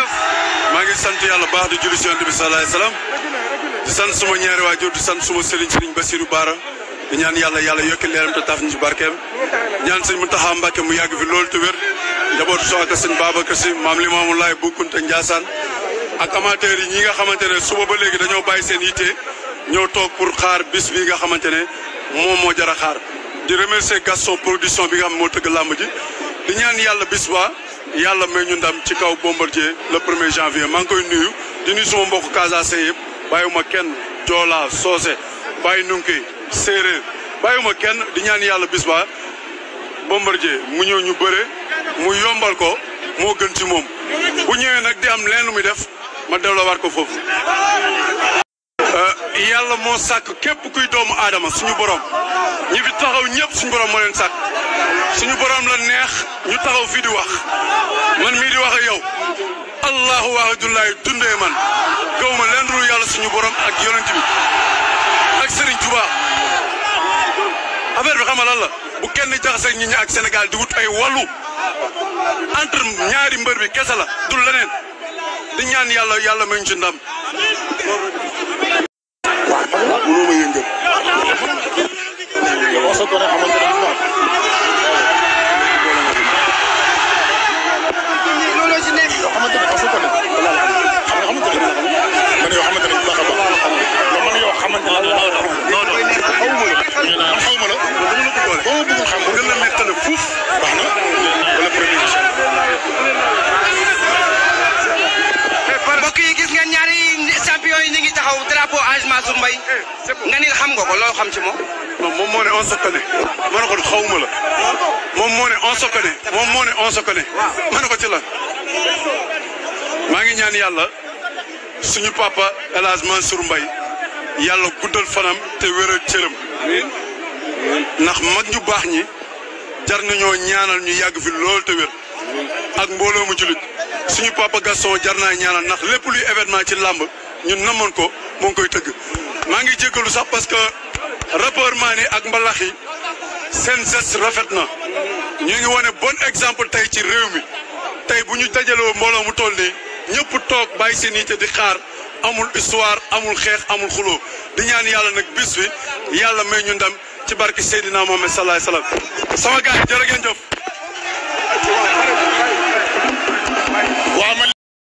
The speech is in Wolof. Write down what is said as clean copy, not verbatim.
jërëjëf maa ngi sant yàlla baax di julli ci Yonent bi sallallahu alayhi wasallam di sant suma ñaari waajur di sant suma sëriñ Bassirou Bara di ñaan yàlla yokki leeram te taaf ñu ci barkeem ñaan sëñ Mountakha Mbacké mu yàgg fi loolu te wér njabootu soxna sëñ Babacar Sy maam Limaamu Laay bu Kunta Njaasaan ak amateurs yi ñi nga xamante ne suba ba léegi dañoo bàyyi seen yitte ñëw toog pour xaar bis bi nga xamante ne moom moo jar a xaar di remercier Gaston production bi nga xam moo tëgg làmb ji di ñaan yàlla bis ba yàlla may ñu ndam ci kaw Bombardier le 1er janvier maa ngi koy nuyu di nuyu suma mbokk Casaase yëpp bàyyiwuma kenn Joola Soose bàyyi nunki séeréer bàyyiwuma kenn di ñaan yàlla bis ba Bombardier mu ñëw ñu bëre mu yombal ko moo gën ci moom bu ñëwee nag di am leen lu muy def ma delloowaat ko foofu yàlla moo sàkk képp kuy doomu aadama suñu borom ñi fi taxaw ñëpp suñu borom moo leen sàkk suñu borom la neex ñu taxaw fii di wax man mii di wax ak yow allahu wahidullahi dundee man gaw ma leen dul yàlla suñu borom ak yonent bi ak Serigne Touba affaire bi xam nga lan la bu kenn jaxase nit ñi ak Sénégal di wut ay wàllu entre ñaari mbër bi kese la dul leneen di ñaan yàlla may ñu ci ndam. mbokk yi gis ngeen ñaari champion yi ñu ngi taxaw drapeau Hadj Mansour Mbaye nga ni xam nga ko loo xam ci moom. non moom moo ne on se connaît ma ne ko xawma la moom moo ne on se connaît moom moo ne on se connaît ma ne ko ci la maa ngi ñaan yàlla suñu papa El Hadj Mansour Mbaye yàlla guddal fanam te wéral cëram ndax mag ñu baax ñi jar nañoo ñaanal ñu yàgg fi lool te wér ak mbooloo mu jullit suñu papa Gaston jar naa ñaanal ndax lépp luy événement ci làmb ñun namoon ko moo ngi koy tëgg maa ngi jéggalu sax parce que rappeur Mani ak mbalax yi seen geste rafet na ñu ngi wane bon exemple tey ci réew mi tey bu ñu dajaloo mbooloo mu toll nii ñëpp toog bàyyi seen yitte di xaar amul histoire amul xeex amul xuloo di ñaan yàlla nag bis bi yàlla may ñu ndam ci barki Seydina Mohamed sallallahu alayhi wasallam sama gars yi jërë ngeen jëf